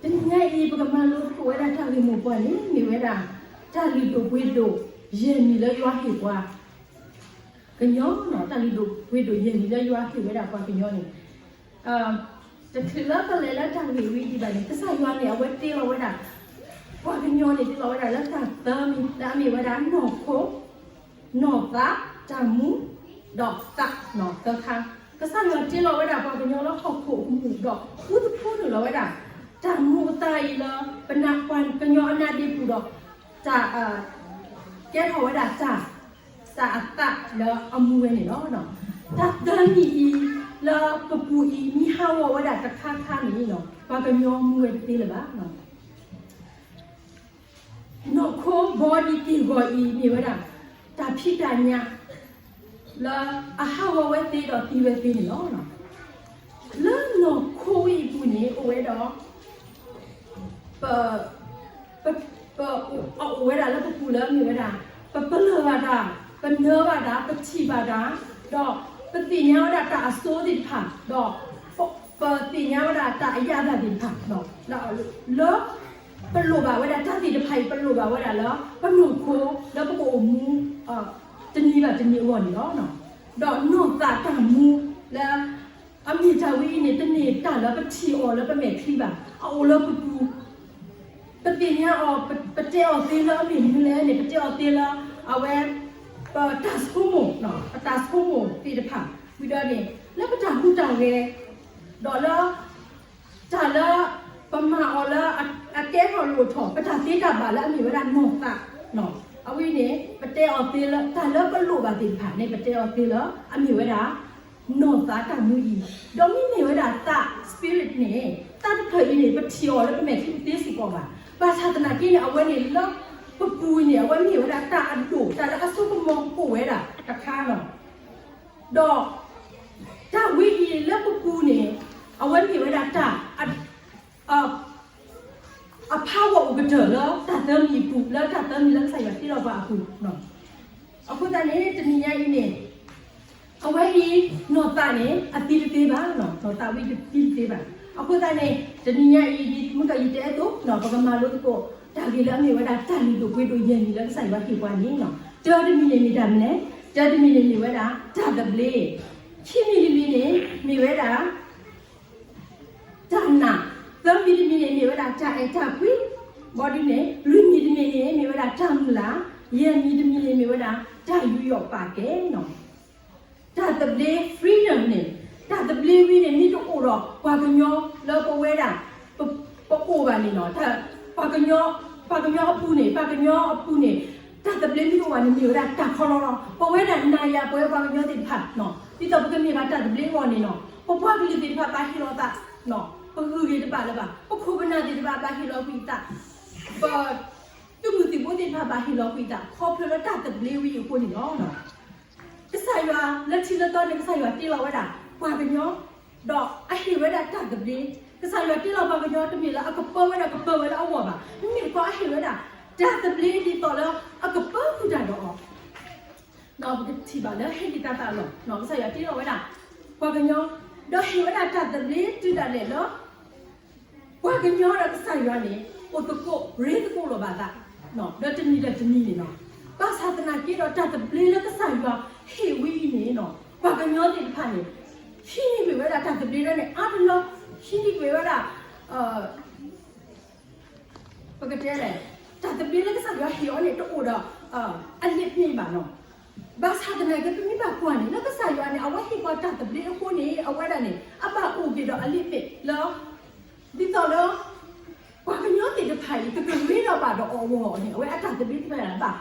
တနံၤညါအံၤ ပကမၤလိသကိးဝဲဒၣ်တၢ်ဂ့ၢ်မိၢ်ပှၢ်န့ၣ် မ့ၢ်ဝဲဒၣ် တၢ်လုၢ်ဒိၣ်ပှ့ၤဒိၣ်ယဲၢ်မံၤလၢယွၤဟ့ၣ်ပှၤကညီ, တၢ်လုၢ်ဒိၣ်ပှ့ၤဒိၣ်ယဲၢ်မံၤလၢယွၤဟ့ၣ်ဝဲဒၣ်ပှၤကညီန့ၣ် တချုးလၢပလဲၤလၢတၢ်ဂ့ၢ်ဝဲဒံးဘၣ်န့ၣ် ကစၢ်ယွၤန့ၣ် အဝဲတ့လီၤဝဲဒၣ် ပှၤကညီန့ၣ် တ့လီၤဝဲဒၣ်လၢတၢ်သၢမံၤ လၢအမ့ၢ်ဝဲဒၣ် နီၢ်ခိ, နီၢ်သး, တၢ်မူ, ဒီးသးသၢခါ. ကစၢ်ယွၤတ့လီၤဝဲဒၣ်ပှၤကညီလၢဟီၣ်ခိၣ်အကမူၣ်ဒီး ဃုသဖှိနုာ်လီၤဝဲဒၣ် တၢ်မူအသးအံၤလၢ ပနၢ်ပှၤကညီအနါဒ့ပူၤဒီး တၢ် ကဲထီၣ်ဝဲဒၣ်တၢ် တၢ်အသးလၢအမူဝဲန့ၣ်လီၤ. တၢ်သၢမံၤအံၤ လၢပပူၤအံၤ မ့ၢ်ဟးဂီၤဝဲဒၣ်တခါခါန့ၣ် ပှၤကညီမူဝဲတသ့လၢၤဘၣ်. နီၢ်ခိ body က့ၢ်ဂီၤအံၤ မ့ၢ်ဝဲဒၣ် တၢ်ဖံးတၢ်ညၣ် လၢအဟးဂီၤဝဲသ့ဒီးသံဝဲသ့န့ၣ်လီၤ. လၢနီၢ်ခိဝဲအံၤအပူၤန့ၣ် အိၣ်ဝဲဒီး ပ ပ ပ အအိၣ်ဝဲဒၣ်လၢပပူၤလၢမ့ၢ်ဝဲဒၣ် ပပလၢၢ်ဘၣ်တၢ်, ပနၢဘၣ်တၢ်, ပထံၣ်ဘၣ်တၢ်, ဒီးပသ့ၣ်ညါဝဲဒၣ်တၢ်အစိသ့ၣ်တဖၣ်, ဒီးပသ့ၣ်ညါဝဲဒၣ်တၢ်အယၣ်သၣ်သ့ၣ်တဖၣ်, လၢ ပလိၣ်ဘၣ်ဝဲဒၣ်တၢ်သ့ၣ်တဖၣ်အံၤ ပလိၣ်ဘၣ်ဝဲဒၣ်လၢ ပနီၢ်ခိ လၢပကအိၣ်မူ တနံၤဘၣ်တနံၤအဂီၢ်န့ၣ်လီၤ. ဒီးနီၢ်သးတၢ်မူလၢ အမ့ၢ်တၢ်ဝဲအံၤန့ၣ် တမ့ၢ်တၢ်လၢပထံၣ်အီၤလၢပမဲာ်ချံဘၣ်, အအိၣ်လၢပပူၤ, ပသ့ၣ်ညါအီၤ, ပတဲအီၤသ့လၢအမ့ၢ်မနုၤလဲၣ်န့ၣ် ပတဲအီၤသ့လၢ အဝဲ ပတၢ်ဆိကမိၣ်, ပတၢ်ဆိကမိၣ်သ့ၣ်တဖၣ်, ဝံၤဒီးန့ၣ် လၢပတၢ်ဟူးတၢ်ဂဲၤ, ဒီးလၢ တၢ်လၢ ပမၤအီၤလၢအကဲထီၣ်လိၣ်ထီၣ် ပတၢ်သ့တၢ်ဘၣ်လၢအမ့ၢ်ဝဲဒၣ်နီၢ်သး, အဝဲန့ၣ် ပတဲအီၤသ့လၢ တၢ်လၢပလိၣ်ဘၣ်သ့ၣ်တဖၣ်န့ၣ် ပတဲအီၤသ့လၢ အမ့ၢ်ဝဲဒၣ် နီၢ်သးတၢ်မူအံၤ, ဒီးမ့မ့ၢ်ဝဲဒၣ်သး spirit န့ၣ် သးတဖျၢၣ်အံၤန့ၣ် ပထံၣ်အီၤလၢပမဲာ်ချံတသ့စ့ၢ်ကီးဘၣ်. ဘၣ်ဆၣ်သနာ်က့န့ၣ် အဝဲန့ၣ်လၢ ပပူၤအံၤန့ၣ် အဝဲမ့ၢ်ဝဲဒၣ်တၢ်အဒိၣ် တၢ်လၢအစိကမီၤအိၣ်ဝဲဒၣ်တခါလီၤ. ဒီး တၢ်ဝဲအံၤလၢပပူၤန့ၣ် အဝဲမ့ၢ်ဝဲဒၣ်တၢ် အ အ power အိၣ်ကတၢၢ်လၢတၢ်သၢမံၤအပူၤ လၢတၢ်သၢမံၤလၢကစၢ်ယွၤတ့လီၤပှၤအပူၤ, အဃိသတးန့ၣ် တနံၤညါအံၤန့ၣ် အဝဲအံၤ နီၢ်သးန့ၣ် အသံတသ့ဘၣ်, နီၢ်သးဝဲအံၤတသံတသ့ဘၣ်. အဃိသတးန့ၣ် တနံၤညါအံၤ ဒ်မုၢ်ကီၢ်ယတဲအသိး ပကမၤလိသကိး တၢ်ဂ့ၢ်လၢအမ့ၢ်ဝဲဒၣ် တၢ်လုၢ်ဒိၣ်ပှ့ၤဒိၣ်ယဲၢ်မံၤလၢကစၢ်ယွၤဟ့ၣ်ပှၤန့ၣ်, တၢတမံၤန့ၣ်မ့ၢ်တၢ်မနုၤလဲၣ်, တၢတမံၤန့ၣ်မ့ၢ်ဝဲဒၣ် တၢ်သဘျ့, ခံမံၤတမံၤန့ၣ် မ့ၢ်ဝဲဒၣ် တၢ်နာ်, သၢမံၤတမံၤန့ၣ် မ့ၢ်ဝဲဒၣ်တၢ်အဲၣ်တၢ်ကွံ, ဘီဒ်န့ၣ် လွံၢ်မံၤတမံၤန့ၣ် မ့ၢ်ဝဲဒၣ်တၢ်မုၢ်လၢ်, ယဲၢ်မံၤတမံၤန့ၣ် မ့ၢ်ဝဲဒၣ် တၢ်ယူးယီၣ်ပာ်ကဲနီၤ. တၢ်သဘျ့ freedom န့ၣ် တၢ်သဘျ့ဝဲန့ၣ် မ့ၢ်တအိၣ်ဒီးပှၤကညီလၢပဝဲဒၣ် ပ ပအိၣ်ဘၣ်န့ၣ်နီၤ, ပှၤကညီ ပှၤကညီအပူၤန့ၣ် ပှၤကညီအပူၤန့ၣ် တၢ်သဘျ့မ့ၢ်တအိၣ်ဘၣ်န့ၣ် မ့ၢ်ဝဲဒၣ်တၢ်ခီလီလီၤ. ပဝဲဒၣ်နၤယၤ ပဝဲပှၤကညီသ့ၣ်တဖၣ်နီၤ, ဒ်သိးပကန့ၢ်ဘၣ်တၢ်သဘျ့အဂီၢ်န့ၣ်နီၤ, ပပှၤကလုာ်သ့ၣ်တဖၣ်ဘၣ်ဟ့ၣ်လီၤသး, ပဂုာ်ဂ့ၤတဘၣ်လၢၤဘၣ်, ပခိၣ်ပနၢ်သ့ၣ်တဖၣ်ဘၣ်ဟ့ၣ်လီၤကွံာ်သး, ပ သုးမုၢ်သံၣ်ဘိသ့ၣ်တဖၣ်ဘၣ်ဟ့ၣ်လီၤကွံာ်သး ခီဖျိလၢတၢ်သဘျ့ဝဲအံၤအဃိန့ၣ်လီၤ. ကစၢ်ယွၤလၢထံလၢသီန့ၣ် ကစၢ်ယွၤတ့လီၤဝဲဒၣ်ပှၤကညီ, ဒီးအဟ့ၣ်ဝဲဒၣ်တၢ်သဘျ့, ကစၢ်ယွၤတ့လီၤပှၤကညီ တမ့ၢ်လၢအကပၢဝဲဒၣ် ကပၢဝဲလၢအဂီၢ်ဘၣ်, မ့မ့ၢ်တခီအဟ့ၣ်ဝဲဒၣ် တၢ်သဘျ့ဒ်သိးလၢအကပၢဃုာ်တၢ်ဒီးအီၤ ဒီးပကထံၣ်ဘၣ်လၢဟဲက့ၤတၢ်သးလီၤ, ကစၢ်ယွၤတ့လီၤဝဲဒၣ် ပှၤကညီ, ဒီးဟ့ၣ်ဝဲဒၣ်တၢ်သဘျ့တုၤဒၣ်လဲာ်လၢ ပှၤကညီဒီးကစၢ်ယွၤန့ၣ် အိၣ်သကိးရ့သကိးလိာ်ဘၣ်သး ဒီးတနံၤဒီးတနံၤန့ၣ်လီၤ. ဘၣ်ဆၣ်သနာ်က့ဒီး တၢ်သဘျ့လၢကစၢ်ယွၤဟ့ၣ်ဝဲအံၤန့ၣ် ပှၤကညီသ့ၣ်တဖၣ်န့ၣ် ဟံးန့ၢ်ကွံာ်ဝဲဒၣ်တၢ်သဘျ့လၢန့ၣ် အါတလၢ ဟံးန့ၢ်ကွံာ်ဝဲဒၣ် ပကတဲလဲၣ်, တၢ်သဘျ့လၢကစၢ်ယွၤဟ့ၣ်အီၤန့ၣ် တအိၣ်ဒီး အလံာ်ပ့ၢ်ဘၣ်နီၤ. ဘၣ်ဆၣ်သနာ်က့ ပမ့ၢ်ဘၣ်ကွၢ်န့ၣ် လၢကစၢ်ယွၤန့ၣ် အဝဲဟ့ၣ်ပှၤတၢ်သဘျ့အဃိန့ၣ် အဝဲဒၣ်န့ၣ် အဘၣ်အိၣ်က့ၤဒီးအလံာ်ပ့ၢ်လၢ ဒ်သိးလၢ ပှၤကညီသ့ၣ်တဖၣ်အံၤ ကကရ့ဒီးဘၣ်ဒီးအီၤအဂီၢ်န့ၣ် အဝဲအတၢ်သဘျ့သ့ၣ်တဖၣ်ဘၣ်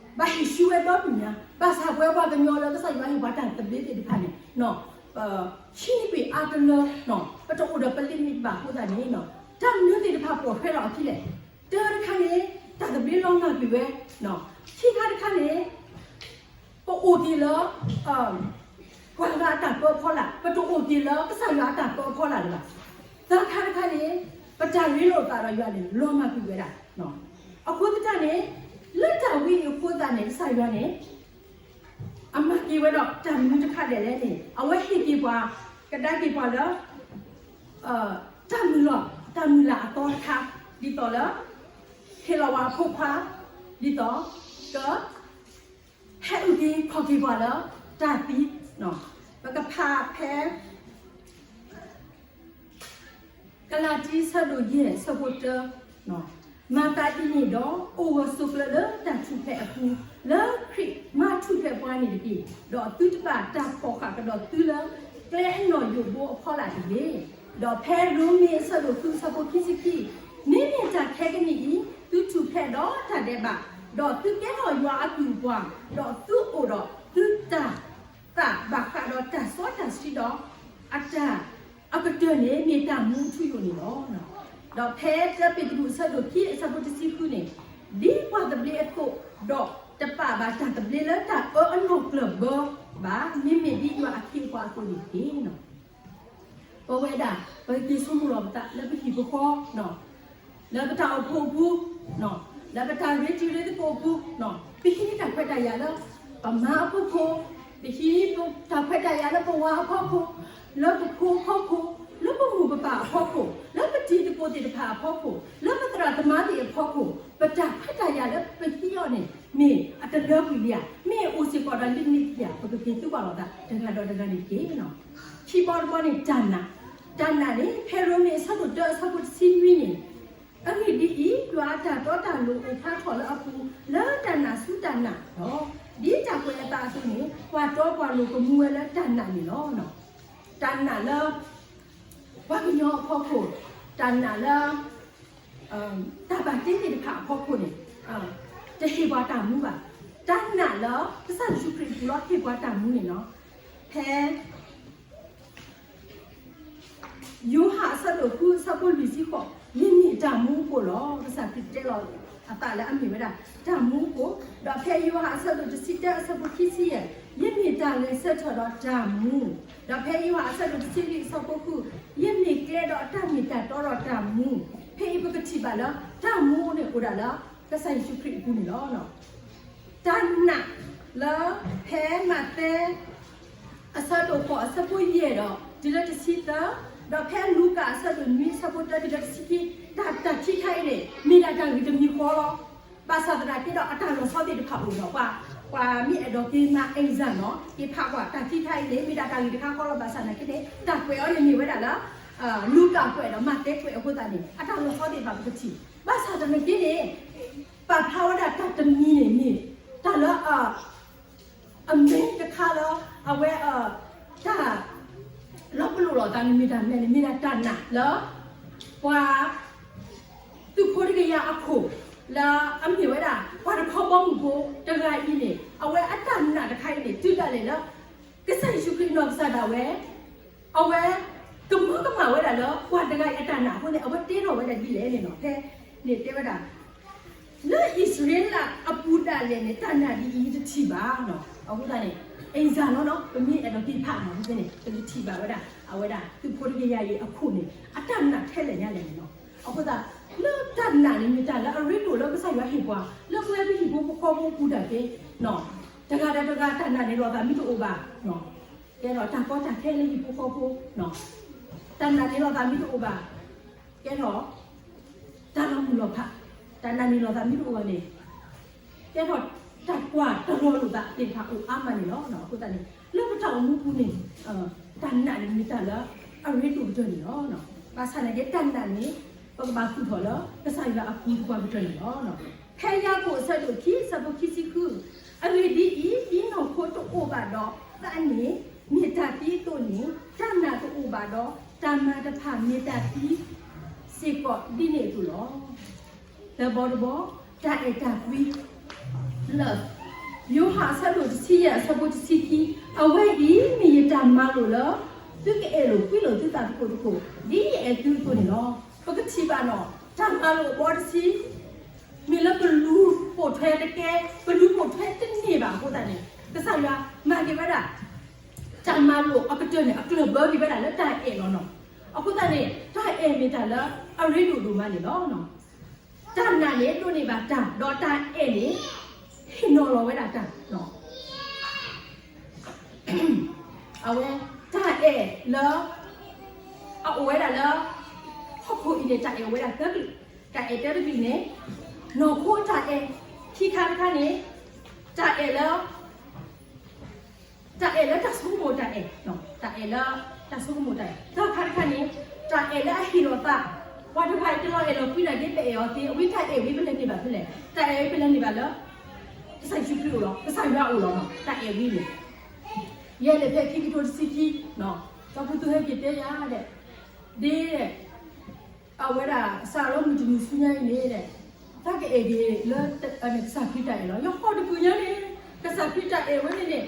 ဘၣ်ဟ့ၣ်ဆူဝဲဒီဒူၣ်ညါ, ဘၣ်ဆၣ်ပဝဲပှၤကညီလၢကစၢ်ယွၤဟ့ၣ်ပှၤတၢ်သဘျ့သ့ၣ်တဖၣ်န့ၣ် ဟံးန့ၢ်ကွံာ်အါတလၢ ပတအိၣ်ဒီးပလံာ်မ့ၢ်တဘၣ်အဃိသတးန့ၣ် တၢ်မနုၤသ့ၣ်တဖၣ်ပိာ်ထွဲလီၤအခံလဲၣ်. တၢတခါန့ၣ် တၢ်သဘျ့လီၤမၢ်ကွံာ်ဝဲ, ခံခါတခါန့ၣ် ပအိၣ်က့ၤလၢ ပှၤဂၤအတၢ်ပၢအဖီလာ်, ပတအိၣ်က့ၤလၢကစၢ်ယွၤအတၢ်ပၢအဖီလာ်လၢၤဘၣ်. သၢခါတခါန့ၣ် ပတၢ်ရ့လိာ်သးဒီးယွၤန့ၣ် လီၤမၢ်ကွံာ်ဝဲဒၣ်. အဃိသတးန့ၣ် လၢတၢ်ဝဲအံၤအဃိသတးန့ၣ် ကစၢ်ယွၤန့ၣ် အမၤက့ၤဝဲဒီးတၢ်မနုၤတခါဒဲးလဲၣ်န့ၣ် အဝဲဟ့ၣ်က့ၤပှၤ ကဒါက့ၤပှၤလၢ တၢ်မုၢ်လၢ် တၢ်မုၢ်လၢ်အသီတခါ ဒ်သိးလၢ ဟ့ၣ်လီၤဝဲအဖိခွါ ဒ်သိး က ဟဲအုၣ်က့ၤခီၣ်က့ၤပှၤလၢ တၢ်သံ ပကဖးဖဲ ကလၤတံ ဆၢဒိၣ်ယဲၢ် ဆၢဖိတၢ, မၤသးဒ်န့ၣ်ဒီး အိၣ်ဂၢၢ်ဆိးကျၢၤလၢတၢ်ထူၣ်ဖျဲးအပူၤ, လၢခရံာ်မၤထူၣ်ဖျဲးပှၤန့ၣ်တက့ၢ်. ဒီးသုတဘၣ်တၢ်ဖီၣ်ဃာ်ကဒီးသုလၢ ကျဲအနီၣ်ယိးဘိအဖီလာ်တဂ့ၤ. ဒီးဖဲရိမ့ ဆၢဒိၣ်ဃု ဆၢဖိခံဆံခံ, မ့မ့ၢ်တၢ်ခဲကနံၣ်အံၤ သုထူၣ်ဖျဲးဒီးတၢ်ဒဲးဘး, ဒီးသုကဲထီၣ်ယွၤအကုၢ်အပှၤ, ဒီးသုအိၣ်ဒီးသုတၢ် သးဘၣ်ဃးဒီးတၢ်စီတၢ်ဆှံဒီး အတၢ်အကတၢၢ်န့ၣ် မ့ၢ်တၢ်မူအထူအယိာ်န့ၣ်လီၤ. ဒီးဖဲတၢပ့းတရူး အဆၢဒိၣ်ခံ အဆၢဖိတဆံဃုန့ၣ်, ဒ်ပှၤသဘျ့အသိး, ဒီးတပာ်ဘၣ်တၢ်သဘျ့လၢတၢ်အၢအနီၢ်ကျၢၢ်ဘၢဘၣ်, မ့မ့ၢ်ဒ်ယွၤအခ့အပှၤအသိးန့ၣ်တက့ၢ်. ပဝဲဒၣ် ပကက့ၤဆိကမိၣ်လီၤပသးလၢပဟံၣ်ပဃီ လၢပတၢ်အိၣ်ဖှိၣ်အပူၤ, လၢပတၢ်ရ့တံၤရ့သကိးအပူၤ, ပဟံးန့ၢ်တၢ်ခွဲးတၢ်ယာ်လၢ ပမါအဖီခိၣ်, ပဟံးတၢ်ခွဲးတၢ်ယာ်လၢပဝၤအဖီခိၣ်, လၢပဖိအဖီခိၣ်, လၢပမိၢ်ပပၢ်အဖီခိၣ်, လၢပတံၤသကိးသ့ၣ်တဖၣ်အဖီခိၣ်, လၢပသရၣ်သမါသ့ၣ်အဖီခိၣ်, ပတၢ်ခွဲးတၢ်ယာ်လၢပဟံးအီၤန့ၣ် မ့ၢ်အတလၢကွံာ်လံဧါ, မ့ၢ်အိၣ်စ့ၢ်ကီးဒီးလံာ်မံၤတဖၣ် ပကက့ၤသူဘၣ်လိာ်သးတဂၤဒီးတဂၤန့ၣ်တက့ၢ်. ခံဘီတဘီန့ၣ်တၢ်နာ်, တၢ်နာ်န့ၣ် ဖဲရိမ့ အဆၢဒိၣ်တၢ အဆၢဖိတဆံနွံန့ၣ်, အဂ့ၢ်ဒ်အံၤ, ယွၤအတၢ်တီတၢ်လိၤအိၣ်ဖျါထီၣ်လၢအပူၤ လၢတၢ်နာ်ဆူတၢ်နာ်ဒီး, ဒ်တၢ်ကွဲးအသးအသိးန့ၣ် ပှၤတီပှၤလိၤကမူဝဲလၢတၢ်နာ်န့ၣ်လီၤ. တၢ်နာ်လၢ ပှၤကညီအဖီခိၣ်, တၢ်နာ်လၢ တၢ်ဘၣ်တ့သ့ၣ်တဖၣ်အဖီခိၣ်န့ၣ် တဟ့ၣ်ပှၤတၢ်မူဘၣ်. တၢ်နာ်လၢ ကစၢ်ယ့ၣ်ၡူးခရံာ်အပူၤလီၤ ဟ့ၣ်ပှၤတၢ်မူန့ၣ်လီၤ. ဖဲ ယိၤဟၣ်အဆၢဒိၣ်ဃု အဆၢဖိလွံၢ်ဆံဃိး, ယမ့ၢ်တၢ်မူအခိၣ်လီၤ. ကစၢ်ခရံာ်တဲလီၤအသးလၢအမ့ၢ်ဝဲဒၣ် တၢ်မူအခိၣ်, ဒီးဖဲယိၤဟၣ်အဆၢဒိၣ်တဆံတၢ အဆၢဖိခံဆံယဲၢ်, ယမ့ၢ်တၢ်ဂဲၤဆၢထၢၣ်ဒီးတၢ်မူ, ဒီးဖဲယိၤဟၣ်အဆၢဒိၣ်တဆံလွံၢ် အဆၢဖိဃု, ယမ့ၢ်ကျဲဒီးတၢ်မ့ၢ်တၢ်တီဒီးတၢ်မူ, ဖဲအံၤပကထံၣ်ဘၣ်လၢ တၢ်မူန့ၣ်အိၣ်ဒၣ်လၢ ကစၢ်ယ့ၣ်ၡူးခရံာ်အပူၤန့ၣ်လီၤ. တၢ်နာ်လၢ ဖဲမးသဲ အဆၢဒိၣ်ဃိး အဆၢဖိယဲၢ်ဒီး တုၤလၢတဆံသၢ, ဒီးဖဲလူၤကၣ်အဆၢဒိၣ်နွံ အဆၢဖိတၢ တုၤလၢတဆံခံ, တၢ် တၢ်ခံခါအံၤန့ၣ် မ့ၢ်ဒၣ်တၢ်ဂ့ၢ်တမံၤဃီလီၤ. ဘၣ်ဆၣ်သနာ်က့ဒီး အတၢ်လီၤဆီသ့ၣ်တဖၣ်အိၣ်ဒီး ပှၤ ပှၤမ့ၢ်အဲၣ်ဒိးက့ၤမၤ exam နီၤ က့ၤဖးကွၢ် တၢ်ခံခါအံၤန့ၣ် မ့ၢ်ဒၣ်တၢ်ဂ့ၢ်တခါဃီလီၤ. ဘၣ်ဆၣ်သနာ်က့န့ၣ် တၢ်ကွဲးအီၤန့ၣ်မ့ၢ်ဝဲဒၣ်လၢ လူၤကၣ်ကွဲးဒီးမးသဲကွဲးအဃိသတးန့ၣ် အတၢ်လီၤဆီသ့ၣ်တဖၣ်ပကထံၣ်. ဘၣ်ဆၣ်သနာ်က့န့ၣ် ပာ်ဖျါဝဲဒၣ်တၢ်တမံၤန့ၣ်မ့ၢ် တၢ်လၢ အမဲတခါလၢ အဝဲ တၢ် လီၤပလိာ်လိာ်သးန့ၣ်မ့ၢ်တၢ်မနုၤလဲၣ်န့ၣ် မ့ၢ်ဒၣ်တၢ်နာ်လၢ ပှၤ သုးဖိတကယၤအခိၣ် လၢအမ့ၢ်ဝဲဒၣ် ပှၤတခီဘီမုၢ်ဖိတဂၤအံၤန့ၣ် အဝဲအတၢ်နာ်တခါအံၤန့ၣ် တုၤဒၣ်လဲာ်လၢ ကစၢ်ယ့ၣ်ၡူးခရံာ်နီၢ်ကစၢ်ဒၣ်ဝဲ အဝဲ ကမၢကမၣ်ဝဲဒၣ်လၢ ပှၤတဂၤအံၤအတၢ်နာ်အဃိန့ၣ် အဝဲတဲထီၣ်ဝဲဒၣ်ဒ်လဲၣ်န့ၣ်လီၤ. ဖဲန့ၣ်တဲဝဲဒၣ် လၢအံၣ်စရ့လးအပူၤဒၣ်လဲာ်န့ၣ် တၢ်နာ်ဒ်အံၤတထံၣ်ဘၣ်နီၤ. အဃိသတးန့ၣ် အံၤစၢ်လီၤနီၤ ပမ့ၢ်အဲၣ်ဒိးက့ၤဖးနီၤ ဖဲန့ၣ် ပကထံၣ်ဘၣ်ဝဲဒၣ် အဝဲဒၣ် သုးဖိတကယၤအံၤအခိၣ်န့ၣ် အတၢ်နာ်ထဲလဲၣ်ညါလဲၣ်န့ၣ်လီၤ. အဃိသတး လၢတၢ်နာ်န့ၣ်မ့ၢ်တၢ်လၢအရ့ဒိၣ်လၢကစၢ်ယွၤဟ့ၣ်ပှၤ လၢပဝဲပဟံၣ်ဖိဃီဖိပူၤဒၣ်က့ၤ တဂၤဒီးတဂၤတၢ်နာ်န့ၣ်လီၤသးမ့ၢ်တအိၣ်ဘၣ် ကဲထီၣ်တၢ်ကီတၢ်ခဲလၢဟံၣ်ဖိဃီဖိ တၢ်နာ်န့ၣ်လီၤသးမ့ၢ်တအိၣ်ဘၣ် ကဲထီၣ် တၢ်လီၤမုၢ်လီၤဖး တၢ်နာ်န့ၣ်လီၤသးမ့ၢ်တအိၣ်ဘၣ်န့ၣ် ကဲထီၣ်တၢ်ကွၢ်တလီၤလိာ်သးသ့ၣ်တဖၣ်အိၣ်အါမးန့ၣ်လီၤ. အဃိသတးန့ၣ် လၢပတၢ်အိၣ်မူပူၤန့ၣ် တၢ်နာ်န့ၣ်မ့ၢ်တၢ်လၢအရ့ဒိၣ်ကတၢၢ်န့ၣ်လီၤ. ဘၣ်ဆၣ်သနာ်က့ တၢ်နာ်န့ၣ် ပကဘၣ်သူၣ်ထီၣ်လၢ ကစၢ်ယွၤအပူၤသပှၢ်ကတၢၢ်န့ၣ်လီၤ. ဖဲယၤကိာ်အဆၢဒိၣ်ခံ အဆၢဖိခံဆံဃု, အဂ့ၢ်ဒ်အံၤ, ဒ်နီၢ်ခိတအိၣ်ဘၣ်ဒီးသးန့ၣ် မ့ၢ်တၢ်သံအသိးန့ၣ်, တၢ်နာ်တအိၣ်ဘၣ်ဒီးတၢ်မၤတဖၣ် မ့ၢ်တၢ်သံစ့ၢ်ကီးဒ်န့ၣ်အသိးလီၤ. သၢဘီတဘီ, တၢ်အဲၣ်တၢ်ကွံ love ယိၤဟၣ်အဆၢဒိၣ်တဆံယဲၢ် အဆၢဖိတဆံခံ, အဝဲအံၤမ့ၢ်ယတၢ်မၤလိာ်လၢ သုကအဲၣ်လိာ်ကွံလိာ်သုသးသကိးသကိး ဒ်ယအဲၣ်သုအသိးန့ၣ်လီၤ. ပကထံၣ်ဘၣ်နီၤ တၢ်မၤလိာ်အဘီတဆံ မ့ၢ်လၢပလူၤပိာ်ထွဲတကဲ, ပလူၤပိာ်ထွဲတန့ၢ်ဘၣ်အဃိသတးန့ၣ် ကစၢ်ယွၤမၤက့ၤဝဲဒၣ် တၢ်မၤလိာ်အကတၢၢ်န့ၣ် အကျၢၢ်ဘၢက့ၤဝဲဒၣ်လၢတၢ်အဲၣ်လီၤနီၤ. အဃိသတးန့ၣ် တၢ်အဲၣ်မ့ၢ်တၢ်လၢအရ့ဒိၣ်ဒိၣ်မးန့ၣ်လီၤ. တၢ်နာ်န့ၣ်ဒိးန့ၢ်ဘၣ်တၢ်, ဒီးတၢ်အဲၣ်န့ၣ် ဟ့ၣ်နီၤလီၤဝဲဒၣ်တၢ်လီၤ. အဝဲ တၢ်အဲၣ်လၢ အအိၣ်ဝဲဒၣ်လၢ ဟီၣ်ခိၣ် ဟီၣ်ခိၣ်အံၤန့ၣ် တၢ်အဲၣ်ဝဲဒၣ်သၢကလုာ်, တၢ်အဲၣ်တၢတကလုာ်န့ၣ် နီၢ်ခိတၢ်အဲၣ်, ခံခါတခါန့ၣ် တၢ်အဲၣ်လၢ တၢ်အဲၣ်လၢတၢ်ဆိကမိၣ်တၢ်အဲၣ်, တၢ်အဲၣ်လၢတၢ်ဆိကမိၣ်တၢ်အဲၣ်, သၢခါတခါန့ၣ် တၢ်အဲၣ်လၢအဟ့ၣ်လီၤသး, ပှၤတဂၤတလီၤအဲၣ်လီၤကွံဒၣ်က့ၤ ပအဲၣ်အီၤသ့, အဝဲတၢ်အဲၣ်ဝဲပလဲၤန့ၢ်ဘၣ်ဖဲလဲၣ်, တၢ်အဲၣ်ဝဲပလဲၤန့ၢ်ဘၣ်လၢ ကစၢ်ယ့ၣ်ၡူးခရံာ်အိၣ်လီၤ, ကစၢ်ယွၤအိၣ်လီၤ, တၢ်အဲၣ်ဝဲန့ၣ် ယဲၢ်လဲၤဖဲခံကထိတဆံခံ, ကၠီဖီသူဟဲက့ၤတဲယၤဒဲး, ဒ် အဝဲဒၣ်စးထီၣ်မုၢ်တနံၤဆူညါအံၤန့ၣ်, တၢ်ကအဲၣ်က့ၤလၢ ကစၢ်ခရံာ်တၢ်အဲၣ်လီၤ. ယဟီၣ်တကုာ်ညါန့ၣ် ကစၢ်ခရံာ်တၢ်အဲၣ်ဝဲန့ၣ်န့ၣ်,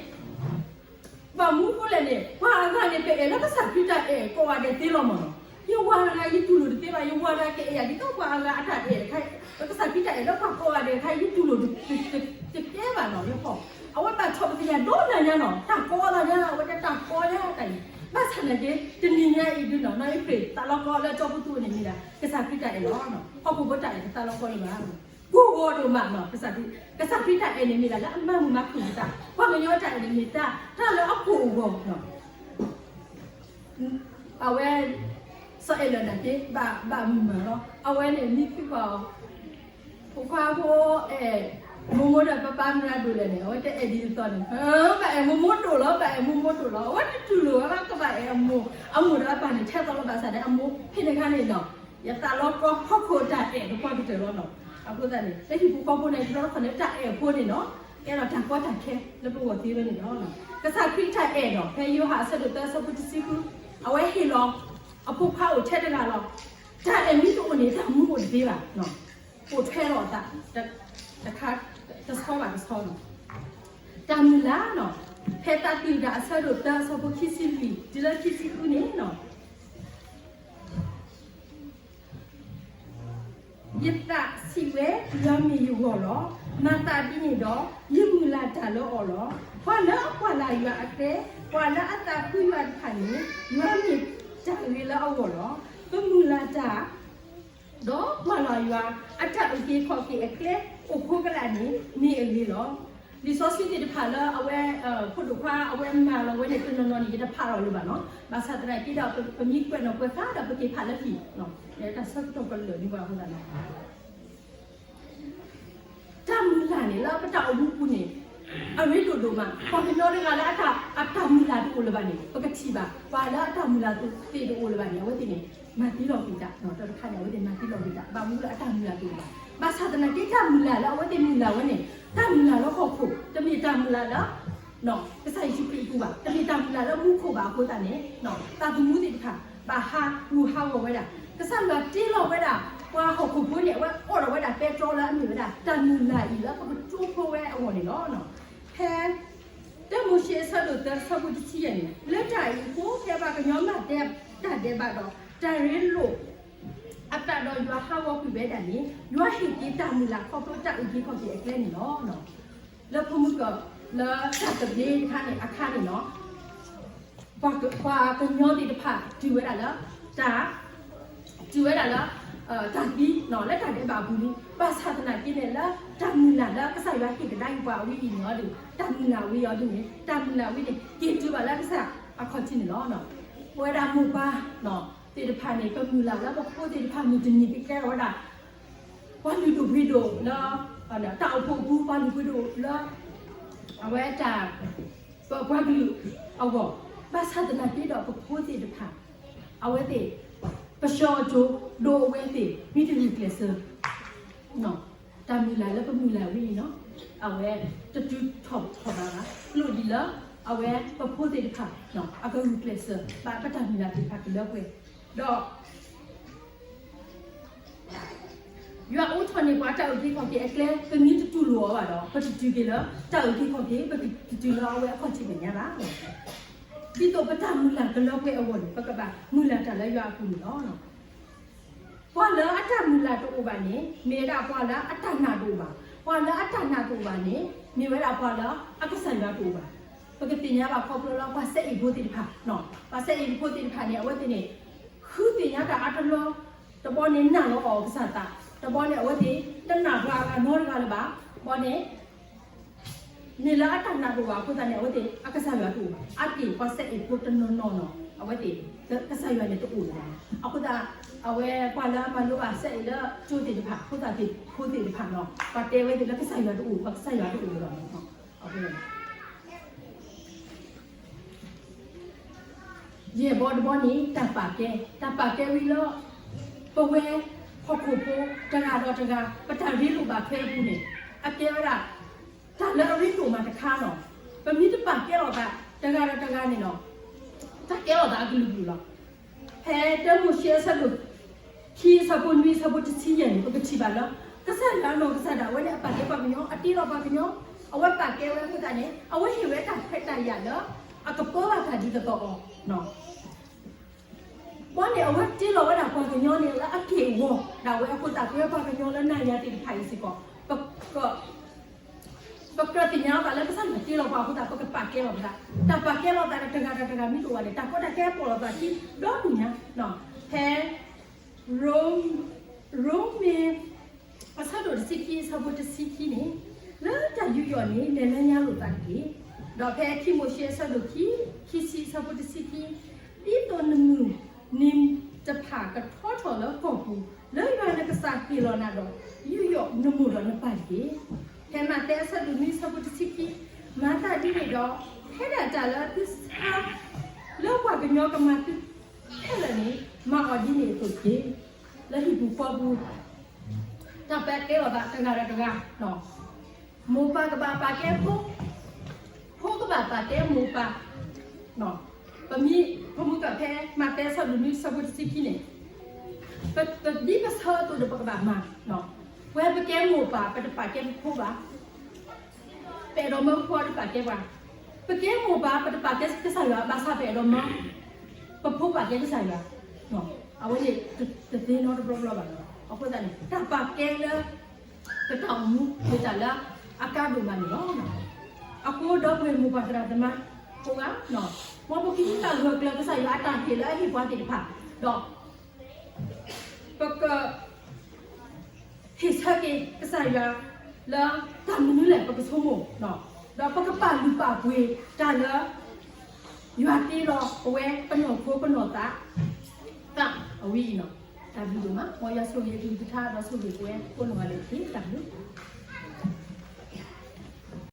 ဘၣ်မနုၤဃိလဲၣ်န့ၣ် ပှၤအဂၤန့ၣ် ပအဲၣ်လၢကစၢ်ခရံာ်တၢ်အဲၣ်ကိးဂၤဒဲးသ့လီၤမ့ၢ်နီၤ. ယဝၤတဂၤယတူၢ်လိာ်တသ့ဘၣ်, ယဝၤတဂၤကအဲၣ်ယၤဒ်သိးပှၤအဂၤအတၢ်အဲၣ်တခါ, ကစၢ်ခရံာ်တၢ်အဲၣ်လၢပှၤကိးဂၤဒဲးတခါ ယတူၢ်လိာ်တကဲဘၣ်နီၤ ယဟီၣ်. အဝဲဘၣ်ဆီၣ်ပသးယၤဒီနၤညါနီၤ, တၢ်ကိးသးညါ, အဝဲတဲတၢ်ကိးညါတၢ်အံၤ, ဘၣ်ဆၣ်နာ်က့ တနံၤညါအံၤဒုနီၤ နီၢ်အ့ဖြ့ၣ် သးလီကီလၢကၠီဖီသူန့ၣ်မ့ၢ်ဒၣ် ကစၢ်ခရံာ်တၢ်အဲၣ်လီၤ. ဟီၣ်ခိၣ်ဖိတၢ်အဲၣ်တသးလီကီလၢၤဘၣ်. ကိၢ်ဂီၤဒိၣ်မးနီၤ, ကစၢ်ခရံာ်တၢ်အဲၣ်န့ၣ်မ့ၢ်ဒၣ်လၢအမၤမုာ်မၤခုၣ်ပသး, ပှၤကညီတၢ်အဲၣ်န့ၣ်မ့ၢ်တၢ် တၢ်လၢအကိၢ်အဂီၤနီၤ. အဝဲ စီၤအဲၣ်လၢာ်နာ်က့ ဘၣ်မုာ်မးလီၤ. အဝဲန့ၣ်မံဖုပှၤအီၤ, ဖိခွါဖိ အဲၣ်မိၢ်မိၢ်ဒီးပၢ်ပၢ်မတၤဒိၣ်လဲၣ်န့ၣ် အဝဲတအဲၣ်ဒ်သိးန့ၣ်, ဘၣ်အဲၣ်မိၢ်မိၢ်ဒိၣ်လီၤ, ဘၣ်အဲၣ်မိၢ်မိၢ်ဒိၣ်လီၤ. အဝဲတတူၢ်လိာ်ဝဲဘၣ် ကဘၣ်အဲၣ်အမိၢ်, အမိၢ်ဒီးအပၢ်န့ၣ် ထဲသိးလီၤဘၣ်ဆၣ်ဒီး အမိၢ်ဖဲန့ၣ်အခါန့ၣ်နီၤ ယသးလီကီဟီၣ်ခိၣ်တၢ်အဲၣ်တပှၢ်ကတၢၢ်လီၤနီၤ. အဃိသတးန့ၣ် တဟံၣ်ဖိဃီဖိန့ၣ် တဘျီတခီၣ်န့ၣ် တၢ်အဲၣ်ဖိန့ၣ်နီၤ ကဲထီၣ်တၢ်ကီတၢ်ခဲလၢပဂီၢ်သ့ဝဲန့ၣ်လီၤ. ကစၢ်ခရံာ်တၢ်အဲၣ်နီၤ ဖဲယိၤဟၣ်အဆၢဒိၣ်သၢအဆၢဖိတဆံဃု, အဝဲဟ့ၣ်လီၤ အဖိခွါအိၣ်ထဲတဂၤလီၤ. တၢ်အဲၣ်မ့ၢ်တအိၣ်န့ၣ် တၢ်မူအိၣ်တသ့ဘၣ်. အိၣ်ထွဲထီၣ်အသး တခါ တဆီဘၣ်တဆီလီၤ. တၢ်မုၢ်လၢ်နီၤ ဖဲသးသယုၢ်တၢ်အဆၢဒိၣ်သၢအဆၢဖိခံဆံလွံၢ် တုၤလၢခံဆံဃုန့ၣ်နီၤ ယသးဆံးဝဲ ယွၤမ့ၢ်ယဂီၢ်လီၤ. မၤသးဒ်န့ၣ်ဒီး ယမုၢ်လၢ်တၢ်လၢအီၤလီၤ. ပှၤလၢအကွၢ်လၢ်ယွၤအကျဲ, ပှၤလၢအသးခုယွၤတဖၣ်န့ၣ် ယွၤမ့ၢ်တၢ်ဂ့ၤလၢအဂီၢ်လီၤ. ပမုၢ်လၢ်တၢ် ဒီးကွၢ်လၢ်ယွၤ အတၢ်အုၣ်က့ၤခီၣ်က့ၤအကျဲ အိၣ်ခိးကလာ်န့ၣ် မ့ၢ်အဂ့ၤလီၤ. လံာ်စီဆှံသ့ၣ်တဖၣ်လၢအဝဲ ဖိဒိၣ်ခွါအဝဲမၤလီၤဝဲန့ၣ် တနီၤနီၤန့ၣ် ယတဖးလီၤလၢၤဘၣ်နီၤ. ဘၣ်ဆၣ်သနာ်က့ဒီး ပမ့ၢ်ကွဲးနီၣ်ကွဲးဃါဒီး ပက့ၤဖးလၢဟံၣ်, တၢ်ဆၢကတီၢ်ကလၢာ်န့ၢ်ပှၤအဃိသတးန့ၣ် တၢ်မုၢ်လၢ်န့ၣ် လၢပတၢ်အိၣ်မူပူၤန့ၣ် အရ့ဒိၣ်ဒိၣ်မး, ပှၤကညီတဂၤလၢအတၢ် အတၢ်မုၢ်လၢ်တအိၣ်လၢၤဘၣ်န့ၣ် ပကထံၣ်ဘၣ်, ပှၤလၢအတၢ်မုၢ်လၢ်သ့ၣ်တအိၣ်လၢၤဘၣ်န့ၣ် အဝဲသ့ၣ်န့ၣ် မၤသံလီၤကွံာ်တၢ်, တၢ်တခါန့ၣ် အဝဲသ့ၣ်မၤသံလီၤကွံာ်တၢ် ဘၣ်မနုၤလၢအတၢ်မုၢ်လၢ်တအိၣ်ဘၣ်. ဘၣ်ဆၣ်သနာ်က့ တၢ်မုၢ်လၢ်လၢအဝဲသ့ၣ်မုၢ်လၢ်ဝဲန့ၣ် တၢ်မုၢ်လၢ်လၢဟီၣ်ခိၣ်, တမ့ၢ်တၢ်မုၢ်လၢ်လၢ ကစၢ်ယ့ၣ်ၡူးခရံာ်အပူၤဘၣ်, တမ့ၢ်တၢ်မုၢ်လၢ်လၢမူခိၣ်ဘၣ်အဃိသတးန့ၣ် သးသမူသ့ၣ်တဖၣ် ဘၣ်ဟးဂူာ်ဟးဂီၤဝဲဒၣ်, ကစၢ်ယွၤတ့လီၤဝဲဒၣ် ပှၤဟီၣ်ခိၣ်ဖိန့ၣ် အဝဲအိးထီၣ်ဝဲဒၣ်ပဲတြီလၢအမ့ၢ်ဝဲဒၣ် တၢ်မုၢ်လၢ်အံၤလၢပကတိၤဖျိဝဲအဂီၢ်န့ၣ်လီၤ. ဖဲ တၢမိၤၡ့အဆၢဒိၣ်သၢ ဆၢဖိတဆံယဲၢ်န့ၣ် လၢတၢ်အံၤအဃိ ဖဲပှၤကညီမၤတၢ်ဒဲးဘးဒီး တၢ်ရ့လိာ် အသးဒီးယွၤဟးဂီၤကွံာ်ဝဲဒၣ်န့ၣ် ယွၤဟ့ၣ်က့ၤတၢ်မုၢ်လၢ်ခီဖျိတၢ်အုၣ်က့ၤခီၣ်က့ၤအကျဲန့ၣ်လီၤ. လၢဖိမုၣ်ကီၢ် လၢတၢ်သဘျ့တခါန့ၣ်အခါန့ၣ်လီၤ. ပှၤကညီသ့ၣ်တဖၣ် တုၤဝဲဒၣ်လၢ တၢ် တုၤဝဲဒၣ်လၢ တၢ်သံ လၢတၢ်ဒဲးဘးအပူၤန့ၣ် ဘၣ်ဆၣ်သနာ်က့န့ၣ် လၢတၢ်မုၢ်လၢ်လၢကစၢ်ယွၤဟ့ၣ်ကဒါက့ၤပှၤအဝဲအံၤန့ၣ်ဒီး တၢ်မုၢ်လၢ်ဝဲအံၤဒ်န့ၣ် တၢ်မုၢ်လၢ်ဝဲန့ၣ် က့ၤတုၤဘၣ်လၢကစၢ်အခီၣ်ထံးန့ၣ်လီၤ. ပဝဲဒၣ်မိၢ်ပၢ်သ့ၣ်တဖၣ်န့ၣ် ပမုၢ်လၢ်လၢပဖိသ့ၣ်တဖၣ်မုၢ်တနံၤကကဲထီၣ်ဝဲဒၣ် ပှၤလုၢ်ဒိၣ်ပှ့ၤဒိၣ်လၢ တၢ်အိၣ်ဖှိၣ်အပူၤ ပှၤလုၢ်ဒိၣ်ပှ့ၤဒိၣ်လၢ အဝဲတၢ် ပပှၤကလုာ်အဂီၢ်, ဘၣ်ဆၣ်သနာ်က့ဒီးပဖိသ့ၣ်တဖၣ် အဝဲသ့ၣ် ပဆှၢအကၠိ ဒီးအဝဲသ့ၣ် မ့ၢ်တဂုာ်ကျဲးစၢး တၢ်မုၢ်လၢ်လၢပမုၢ်လၢ်ဝဲအံၤနီၤ, အဝဲတတုၤထီၣ်ထီၣ်ဘးဘၣ်, ကျိၣ်ဒံးလၢ အဝဲပဖိသ့ၣ်တဖၣ် အကဂုာ်ကျဲးစၢး ဘၣ်ပတၢ်မုၢ်လၢ်သ့ၣ်တဖၣ်ကလၢပှဲၤ, ဒီး ယွၤအိးထီၣ်န့ၢ်ပှၤတၢ်အုၣ်က့ၤခီၣ်က့ၤအကျဲ ပမ့ၢ်တတူၢ်လိာ်အီၤဘၣ်ဒီး ပတတုၤက့ၤလၢတၢ်အုၣ်က့ၤခီၣ်က့ၤ ပတတုၤလၢအဝဲအခီၣ်ထံးမဲာ်ညါဘၣ်. ဒ်သိးပတၢ်မုၢ်လၢ်ကလၢပှဲၤအဂီၢ်န့ၣ် ပကဘၣ်မုၢ်လၢ်တၢ်လၢယွၤအပူၤန့ၣ်လီၤ. ပှၤလၢအတၢ်မုၢ်လၢ်တအိၣ်ဘၣ်န့ၣ် မ့ၢ်ဝဲဒၣ်ပှၤလၢအတၢ်နာ်တအိၣ်ဘၣ်. ပှၤလၢအတၢ်နာ်တအိၣ်ဘၣ်န့ၣ် မ့ၢ်ဝဲဒၣ်ပှၤလၢအကစၢ်ယွၤတအိၣ်ဘၣ်. ပကသ့ၣ်ညါဘၣ်ခီဖျိလၢပှၤစဲအ့ၣ်ဖိသ့ၣ်တဖၣ်, ပှၤစဲအ့ၣ်ဖိသ့ၣ်တဖၣ်န့ၣ် အဝဲသ့ၣ်န့ၣ် ဃုသ့ၣ်ညါတၢ်အါတလီ, တဘျီန့ၣ်နာ်လီၤအီၤကစၢ်သး, တဘျီန့ၣ်အဝဲသ့ၣ် တနာ်ပှၤအဂၤနီတဂၤလၢၤဘၣ်, တဘျီန့ၣ် မ့ၢ်လၢအတၢ်နာ်တအိၣ်ဘၣ်အဃိသတးန့ၣ် အဝဲသ့ၣ်အကစၢ်ယွၤတအိၣ်ဘၣ်. အါတက့ၢ်ပှၤစဲအ့ၣ်ဖိတနီၤနီၤနီၤ အဝဲသ့ၣ် ကစၢ်ယွၤန့ၣ်တအိၣ်လၢၤဘၣ်. အဃိသတး အဝဲပှၤလၢအမၤလိဘၣ်စဲအံၤလၢကၠိသ့ၣ်တဖၣ် ဖိသၣ်သ့ၣ်ဖိသ့ၣ်တဖၣ်လီၤ ပှၤတဲဝဲသ့ၣ်လၢကစၢ်ယွၤတအိၣ် ပှၤကစၢ်ယွၤတအိၣ်လၢၤဘၣ်. ယဲၢ်ဘီတဘီန့ၣ် တၢ်ပာ်ကဲ, တၢ်ပာ်ကဲဝံၤလၢ ပဝဲ ဟီၣ်ခိၣ်ဖိ တဂၤဒီးတဂၤ ပတၢ်ရ့လိာ်ဘၣ်ထွဲအပူၤန့ၣ် အကဲဝဲဒၣ် တၢ်လၢအရ့ဒိၣ်မးတခါလီၤ. ပမ့ၢ်တပာ်ကဲလိာ်သး တဂၤဒီးတဂၤန့ၣ်လီၤ တၢ်ကဲလိာ်သးအကလုာ်ကလုာ်လီၤ. ဖဲတၢမိၤၡ့အဆၢဒိၣ်ခံ အဆၢဖိနွံ အဆၢဖိတဆံယဲၢ်န့ၣ် ပကထံၣ်ဘၣ်လၢ ကစၢ်ယွၤအနီၢ်ကစၢ်ဒၣ်ဝဲန့ၣ် အပာ်ကဲပှၤကညီ အတ့လီၤပှၤကညီ အဝဲပာ်ကဲဝဲအဃိသတးန့ၣ် အဝဲဟ့ၣ်ဝဲတၢ်ခွဲးတၢ်ယာ်လၢ အကပၢဘၣ်တၢ်ဒ်သိးသိးအီၤ ဘီန့ၣ် အဝဲတ့လီၤဝဲဒၣ်ပှၤကညီန့ၣ် လၢအက့ၢ်အဂီၤဒၣ်ဝဲအဃိသတး ပဝဲပှၤကညီလၢနၤယၤသ့ၣ်တဖၣ်အံၤစ့ၢ်ကီး ပကြၢးသ့ၣ်ညါလိာ်သးလၢကစၢ်ယွၤတ့လီၤပှၤအဃိသတး ပကပာ်ကဲလိာ်ပသး, တၢ်ပာ်ကဲလိာ်သးဒီးတဂၤဒီးတဂၤမ့ၢ်တအိၣ်ဘၣ်န့ၣ် တၢ်ကီတၢ်ခဲပိာ်လိာ်သးခံဒီဒူၣ်ညါ, ဖဲ ရိမ့ၤ အဆၢဒိၣ်တဆံခံ အဆၢဖိတဆံခံန့ၣ်, လၢတၢ်ယူးယီၣ်န့ၣ် လဲၤလၢညါလိာ်သးတက့ၢ်. ဒီးဖဲခံမိၤၡ့အဆၢဒိၣ်ခံ ခံဆံအဆၢဖိတဆံခံ, ဒ်သိးနမုၢ်နံၤတဖၣ်ကထီထီၣ်လၢကီၢ်ပူၤ, လၢယွၤနကစၢ်ဟ့ၣ်လီၤနၤဒီး ယူးယီၣ်နမိၢ်ဒီးနပၢ်တက့ၢ်. ဖဲမးသဲအဆၢဒိၣ်နွံအဆၢဖိတဆံခံ, မၤသးဒ်န့ၣ်ဒီး ဖဲဒၣ်တၢ်လၢသုဆါ လၢပှၤကညီကမၤသုခဲလၢာ်န့ၣ် မၤအီၤဒ်န့ၣ်အသိးတက့ၢ်. လၢဟံၣ်ပူၤဃီပူၤ တၢ်ပာ်ကဲလိာ်သးတဂၤဒီးတဂၤ, မိၢ်ပၢ်ကဘၣ်ပာ်ကဲဖိ, ဖိကဘၣ်ပာ်ကဲမိၢ်ပၢ်, ပမ့ၢ် ပမ့ၢ်ကွၢ်ဖဲမးသဲအဆၢဒိၣ်နွံအဆၢဖိတဆံခံန့ၣ်, ပဒ်ပဆၢအသိးဒီးပကဘၣ်မၤ, ပဝဲပကဲမိၢ်ပၢ် ပတပာ်ကဲပဖိဘၣ် ပအဲၣ်ဒိးမၢပဖိအတပာ်ကဲပှၤ, ပကဲမိၢ်ပၢ် ပတပာ်ကဲကစၢ်ယွၤ ဘၣ်ဆၣ်ပအဲၣ်ဒိးမၢ ပဖိပာ်ကဲကစၢ်ယွၤ, အဝဲန့ၣ်တသ့နီတဘျီဘျီဘၣ်လီၤ. အဃိသတးန့ၣ် တၢ်ပာ်ကဲလၢ ပတၢ်အိၣ်မူမ့ၢ်တၢ်လၢအကါဒိၣ်မးန့ၣ်လီၤ. အဃိဒီပုၢ်ဝဲၢ်မိၢ်ပၢ်သရၣ်သမါကိးဂၤ, မ်ပကဟံးဃာ်ဂၢၢ်ကျၢၤကစၢ်ယွၤအတၢ်ဟ့ၣ်လၢအဟ့ၣ်ပှၤသ့ၣ်တဖၣ်, ဒီး ပက ဟ့ၣ်ဆၢက့ၤကစၢ်ယွၤလၢတၢ်မနုၤလဲၣ် ပကဆိကမိၣ်, ဒီးပကပာ်လုၢ်ပာ်ပှ့ၤတၢ်လၢ ယွၤတ့လီၤပဝဲပနီၢ်ခိပနီၢ်သး သးအဝဲအံၤလီၤ. တၢ်ဘျုးဒိၣ်မး, မ်ယွၤဆိၣ်ဂ့ၤအကလုၢ်ကထါ ဒီးဆိၣ်ဂ့ၤပဝဲကိးနီၢ်ဂၤဒဲးတက့ၢ်. တၢ်ဘျုး